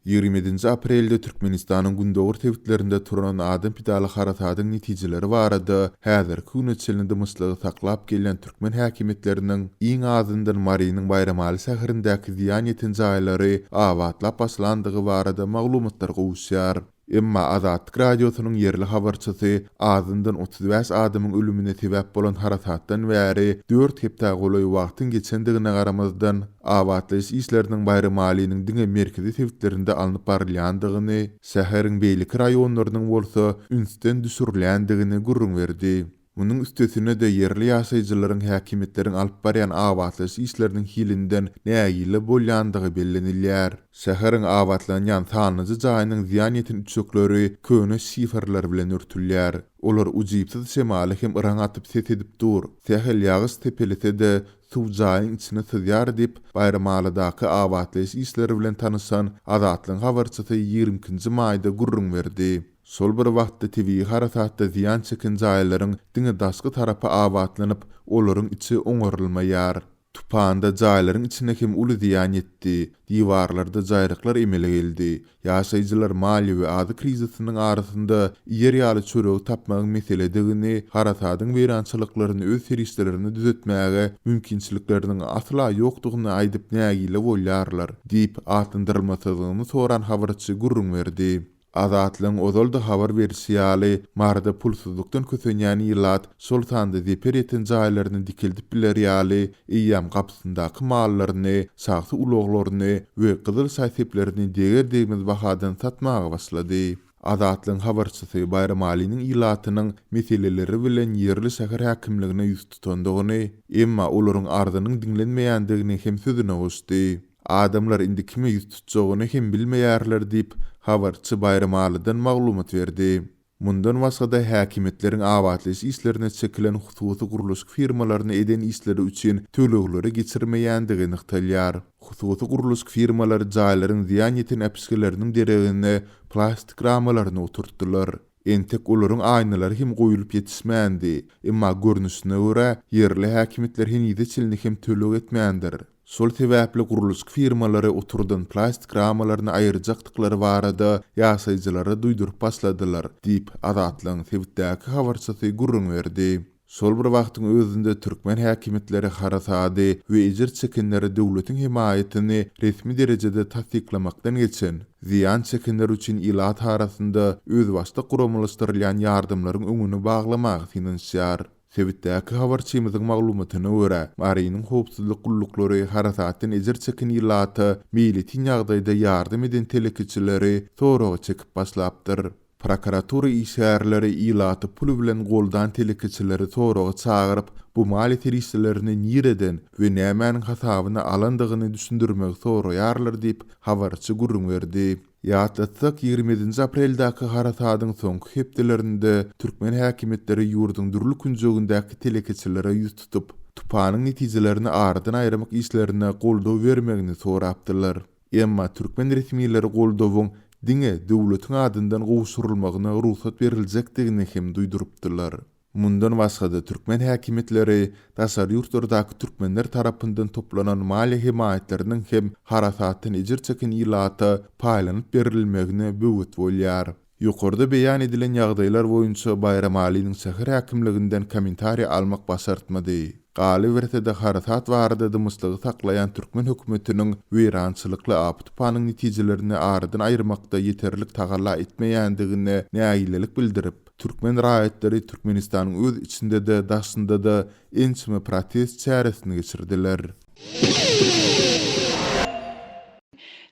27-nji aprelde Türkmenistanyň gündogar sebitlerinde turan adam pidaly harasadyň netijeleri barada häzirki güne çenli dymyşlygy saklap gelýän türkmen häkimiýetleriniň iň azyndan Marynyň Baýramaly şäherindäki zyýan ýeten jaýlary abatlap başlandygy barada maglumatlar gowuşýar. Emma Azatlyk Radiosynyň ýerli habarçysy azyndan 35 adamyň ölümine sebäp bolan harasatdan bäri dört hepdä golaý wagtyň geçendigine garamazdan, abatlaýyş işleriniň Baýramalynyň diňe merkezi sebitlerinde alnyp barylýandygyny, şäheriň beýleki raýonlarynyň bolsa ünsden düşürilýändigini gürrüň berdi. Munuň üstesine-de, ýerli ýaşaýjylaryň häkimiýetleriň alyp barýan abatlaýyş işleriniň hilinden nägile bolýandygy bellenilýär. Şäheriň abatlanýan sanlyja jaýynyň zyýan ýeten üçekleri köne şiferler bilen örtülýär. Olar ujypsyz şemala hem yraň atyp ses edip dur. Sähel ýagyş sepelese-de, suw jaýyň içine syzýar diýip, Baýramalydaky abatlaýyş işleri bilen tanyşan Azatlygyň habarçysy 22-nji maýda gürrüň berdi. Şol bir wagtda tebigy harasatda zyýan çeken jaýlaryň diňe daşky tarapy abatlanyp, olaryň içi oňarylmaýar. Tupanda jaýlaryň içine hem uly zyýan ýetdi, diwarlarda jaýryklar emele geldi. Ýaşaýjylar maliýe we azyk krizisiniň arasynda iýer ýaly çöregi tapmagyň meseledigini, harasadyň weýrançylyklaryny öz serişdelerine düzetmäge mümkinçilikleriniň asla ýokdugyny aýdyp nägile bolýarlar, diýip, atlandyrylmasyzlygyny soran habarçy gürrüň berdi. Azatlygyň ozal-da habar berşi ýaly, Maryda pulsuzlykdan kösenýän ilat, şol sanda zeper ýeten jaýlaryny dikeldip biler ýaly, eýýäm gapysyndaky mallaryny, şahsy ulaglaryny we gyzyl şaý-seplerini deger-degmez bahadan satmaga başlady. Azatlygyň habarçysy Baýramalynyň ilatynyň meseleleri bilen ýerli şäher häkimligine ýüz tutandygyny, emma olaryň arzynyň diňlenmeýändigini hem sözüne goşdy. Adamlar indi kime ýüz tutjagyny hem bilmeýärler diýip, habarçy Baýramalydan maglumat berdi. Mundan başga-da, häkimiýetleriň abatlaýyş işlerine çekilen hususy gurluşyk firmalaryna eden işleri üçin tölegleri geçirmeýändigi nygtalýar. Hususy gurluşyk firmalary jaýlaryň zyýan ýeten äpişgeleriniň deregine plastik ramalaryny oturtdylar. Entek olaryň aýnalary hem goýulyp ýetişmändi. Emma görnüşine görä, ýerli häkimiýetler henize çenli hem töleg etmändir. Şol sebäpli gurluşyk firmalary oturdan plastik ramalaryny aýyrjakdyklary barada ýaşaýjylara duýduryp başladylar, diýip, Azatlygyň sebitdäki habarçysy gürrüň berdi. Şol bir wagtyň özünde türkmen häkimiýetleri harasady we ejir çekenlere döwletiň hemaýatyny resmi derejede tassyklamakdan geçen, zyýan çekenler üçin ilat arasynda özbaşdak guramalaşdyrylýan ýardamlaryň öňüni baglamaga synanyşýar. Sebitdäki habarçymyzyň maglumatyna görä, Marynyň howpsuzlyk gulluklary harasatdan ejir çeken ilata meýletin ýagdaýda ýardam eden telekeçileri soraga çekip başlapdyr. Prokuratura işgärleri ilaty pul bilen goldan telekeçileri soraga çagyryp, bu maliýe serişdelerini nireden we nämäniň hasabyna alandygyny düşündirmegi soraýarlar diýip, habarçy gürrüň berdi. Ýatlatsak, 27-nji apreldäki harasadyň soňky hepdelerinde türkmen häkimiýetleri ýurduň dürli künjegindäki telekeçilere ýüz tutup, tupanyň netijelerini aradan aýyrmak işlerine goldaw bermegini sorapdylar. Emma türkmen resmileri goldawyň diňe döwletiň adyndan gowşurylmagyna rugsat beriljekdigini hem duýdurypdylar. Mundan başga-da, türkmen häkimiýetleri daşary ýurtlardaky türkmenler tarapyndan toplanan maliýe hemaýatlarynyň hem harasatdan ejir çeken ilata paýlanyp berilmegine böwet bolýar. Ýokarda beýan edilen ýagdaýlar boýunça Baýramalynyň şäher häkimliginden kommentariý almak başartmady. Galyberse-de, harasat barada dymyşlygy saklaýan türkmen hökümetiniň weýrançylykly apy-tupanyň netijelerini aradan aýyrmakda ýeterlik tagalla etmeýändigine nägilelik bildirip, Türkmen raýatlary Türkmenistanyň öz içinde-de, daşynda-da ençeme protest çäresini geçirdiler.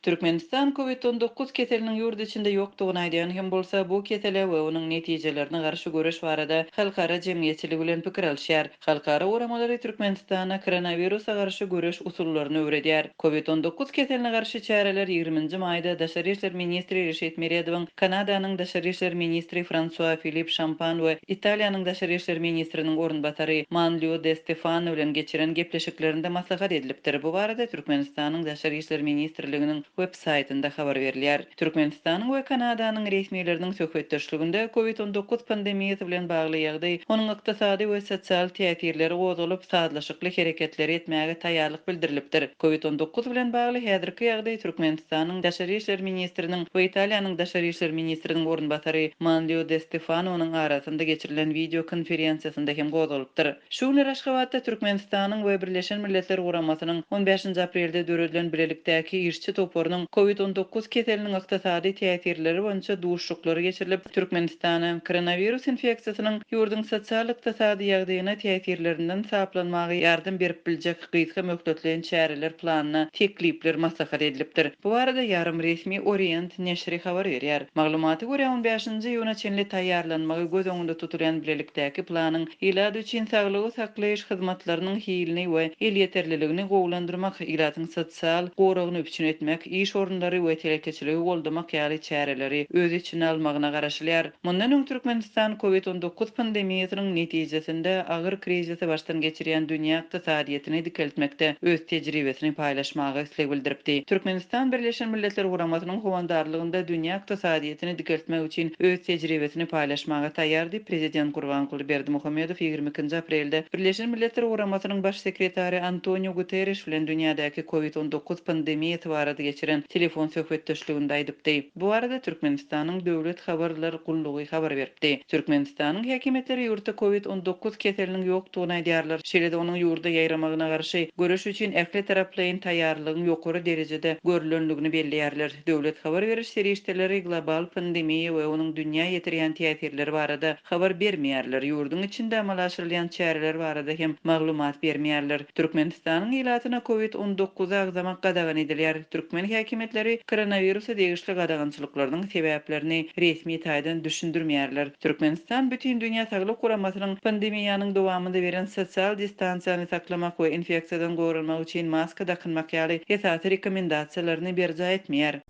Türkmenistan Covid 19 keseliniň ýurt içinde ýokdugyny aýdýan hem bolsa, bu kesele we onuň netijelerine garşy göreş barada halkara jemgyýetçiligi bilen pikir alyşýar. Halkara guramalary Türkmenistana koronawirusa garşy göreş usullaryny öwredýär. Covid 19 keseline garşy çäreler ýigriminji maýda daşary işler ministri Reşit Meredowyň Kanadanyň daşary işler ministri Fransua Filip Şampan we Italiýanyň daşary işler ministriniň orunbasary Manlio De Stefano bilen geçiren gepleşiklerinde maslahat edilipdir. Bu barada Türkmenistanyň Daşary işler ministrliginiň. web saýtynda habar berilýär. Türkmenistanyň we Kanadanyň resmileriniň söhbetdeşliginde Covid 19 pandemiýasy bilen bagly ýagdaý, onuň ykdysady we sosial täsirleri gozgalyp, sazlaşykly hereketleri etmäge taýýarlyk bildirilipdir. Covid 19 bilen bagly häzirki ýagdaý Türkmenistanyň Daşary işler ministriniň we Italiýanyň Daşary işler ministriniň orunbasary Manlio De Stefanonyň arasynda geçirilen wideo konferensiýasynda hem gozgalypdyr. Şu günler Aşgabatda Türkmenistanyň we Birleşen Milletler Guramasynyň on bäşinji aprelde döredilen bilelikdäki işçi toparynyň Covid 19 keseliniň ykdysady täsirleri boýunça duşuşyklary geçirilip, Türkmenistana koronawirus infeksiýasynyň ýurduň sosial-ykdysady ýagdaýyna täsirlerinden saplanmaga ýardam berip biljek gysga möhletleýin çäreler planyna teklipler maslahat edilipdir. Bu barada ýarym resmi Orient neşiri habar berýär. Maglumata görä, on bäşinji iýuna çenli taýýarlanmagy göz öňünde tutulýan bilelikdäki planyň ilat üçin saglygy saklaýyş hyzmatlarynyň hilini we elýeterliligini gowulandyrmak, ilatyň sosial goragyny üpjün etmek, iş orunlary we telekeçiligi goldamak ýaly çäreleri öz içine almagyna garaşylýar. Mundan öň Türkmenistan Covid 19 pandemiýasynyň netijesinde agyr krizisi başdan geçirýän dünýä ykdysadyýetini dikeltmekde öz tejribesini paýlaşmaga isleg bildiripdi. Türkmenistan Birleşen Milletler Guramasynyň howandarlygynda dünýä ykdysadyýetini dikeltmek üçin öz tejribesini paýlaşmaga taýýar diýip, prezident Gurbanguly Berdimuhamedow 22-nji aprelde Birleşen Milletler Guramasynyň Baş sekretary Antoniu Guterriş bilen dünýädäki Covid 19 pandemiýasy barada geçiren telefon söhbetdeşliginde aýdypdy. Bu barada Türkmenistanyň Döwlet habarlar gullugy habar beripdi. Türkmenistanyň häkimiýetleri ýurtda Covid 19 keseliniň ýokdugyny aýdýarlar, şeýle-de onuň ýurda ýaýramagyna garşy göreş üçin ähli taraplaýyn taýýarlygyň ýokary derejede görlendigini belleýärler. Döwlet habar beriş serişdeleri global pandemiýa we onuň dünýä ýetirýän täsirleri barada habar bermeýärler, ýurduň içinde amala aşyrylýan çäreler barada hem maglumat bermeýärler. Türkmenistanyň ilatyna Covid 19 agzamak gadagan edilýär. Türkmen häkimiýetleri koronawirusa degişli gadagançylyklarynyň sebäplerini resmi taýdan düşündirmeýärler. Türkmenistan Bütindünýä Saglyk Guramasynyň pandemiýanyň dowamynda beren sosial distansiýany saklamak we infeksiýadan goranmak üçin maska dakynmak ýaly esasy rekomendasiýalaryny berjaý etmeýär.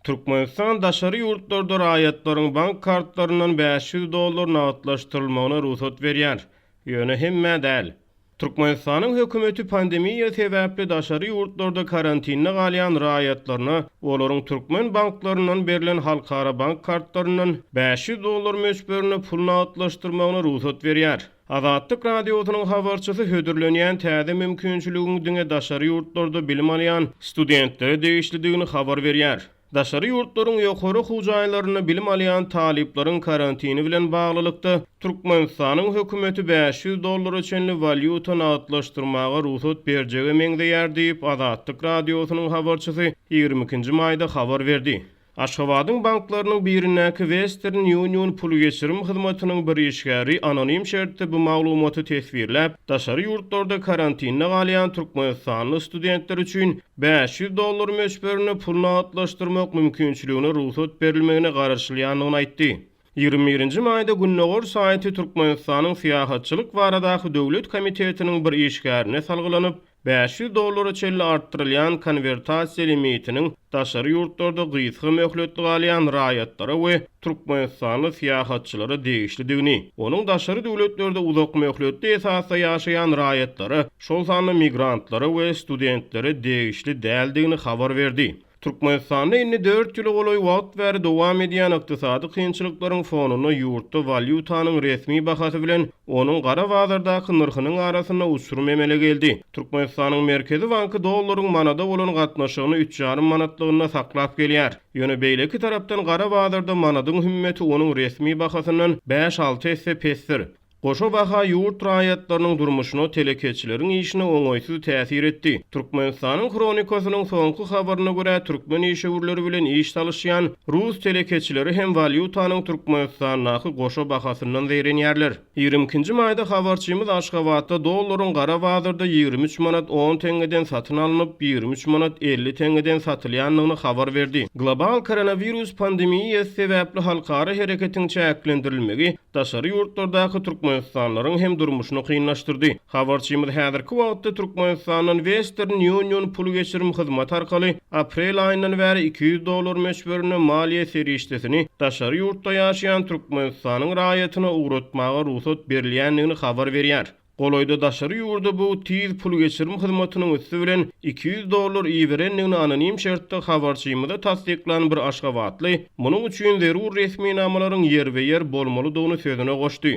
Türkmenistan daşary ýurtlarda raýatlaryň bank kartlaryndan 500 dollar nagtlaşdyrylmagyna rugsat berýär. Ýöne hemmä däl. Türkmenistanyň hökümeti pandemiýa sebäpli daşary ýurtlarda karantinde galýan raýatlaryna olaryň türkmen banklaryndan berlen halkara bank kartlaryndan 500 dollar möçberinde pul nagtlaşdyrmagyna rugsat berýär. Azatlyk Radiosynyň habarçysy hödürlenýän täze mümkinçiligiň diňe daşary ýurtlarda bilim alýan studentlere degişlidigini habar berýär. Daşary ýurtlaryň ýokary okuw jaýlarynda bilim alýan talyplaryň karantini bilen baglylykda, Türkmenistanyň hökümeti 500 dollara çenli walýuta nagtlaşdyrmaga rugsat berjege meňzeýär diýip, Azatlyk Radiosynyň habarçysy ýigrimi ikinji maýda habar berdi. Aşgabadyň banklarynyň birindäki Western Union pul geçirim hyzmatynyň bir işgäri anonim şertde bu maglumaty teswirläp, daşary ýurtlarda karantinde galýan türkmenistanly studentler üçin 500 dollar möçberinde pul nagtlaşdyrmak mümkinçiligine rugsat berilmegine garaşylýandygyny aýtdy. 21-nji maýda Gündogar saýty Türkmenistanyň Syýahatçylyk baradaky döwlet komitetiniň bir işgärine salgylanyp, 500 dollara çenli artdyrylýan konwertasiýa limitiniň daşary ýurtlarda gysga möhletli galýan raýatlara we türkmenistanly syýahatçylara degişlidigini, onuň daşary döwletlerde uzak möhletli esasda ýaşaýan raýatlara, şol sanda migrantlara we studentlere degişli däldigini habar berdi. Türkmenistanda indi dört ýyla golaý wagt bäri dowam edýän ykdysady kynçylyklaryň fonunda ýurtda walýutanyň resmi bahasy bilen onuň gara bazardaky nyrhynyň arasynda uçurum emele geldi. Türkmenistanyň Merkezi banky dollaryň manada bolan gatnaşygyny üç ýarym manatlygynda saklap gelýär. Ýöne beýleki tarapdan gara bazarda manadyň hümmeti onuň resmi bahasyndan bäş-alty esse pesdir. Goşa baha ýurt raýatlarynyň durmuşyna, telekeçileriň işine oňaýsyz täsir etdi. Türkmenistanyň Hronikasynyň soňky habaryna görä, türkmen işewürleri bilen iş salyşýan rus telekeçileri hem walýutanyň Türkmenistandaky goşa bahasyndan zeýrenýärler. Ýigrimi ikinji maýda habarçymyz Aşgabatda dollaryň gara bazarda 23 manat on teňňeden satyn alnyp, 23 manat 50 teňňeden satylýandygyny habar berdi. Global koronawirus pandemiýasy sebäpli halkara hereketiň çäklendirilmegi daşary ýurtlardaky türkmenistanlylaryň hem durmuşyny kynlaşdyrdy. Habarçymyz häzirki wagtda Türkmenistandan Western Union pul geçirim hyzmaty arkaly aprel aýyndan bäri 200 dollar möçberinde maliýe serişdesini daşary ýurtda ýaşaýan Türkmenistanyň raýatyna ugratmaga rugsat berilýändigini habar berýär. Golaýda daşary ýurda bu tiz pul geçirim hyzmatynyň üsti bilen 200 dollar iberendigini anonim şertde habarçymyza tassyklan bir aşgabatly munuň üçin zerur resminamalaryň ýerbe-ýer bolmalydygyny sözüne goşdy.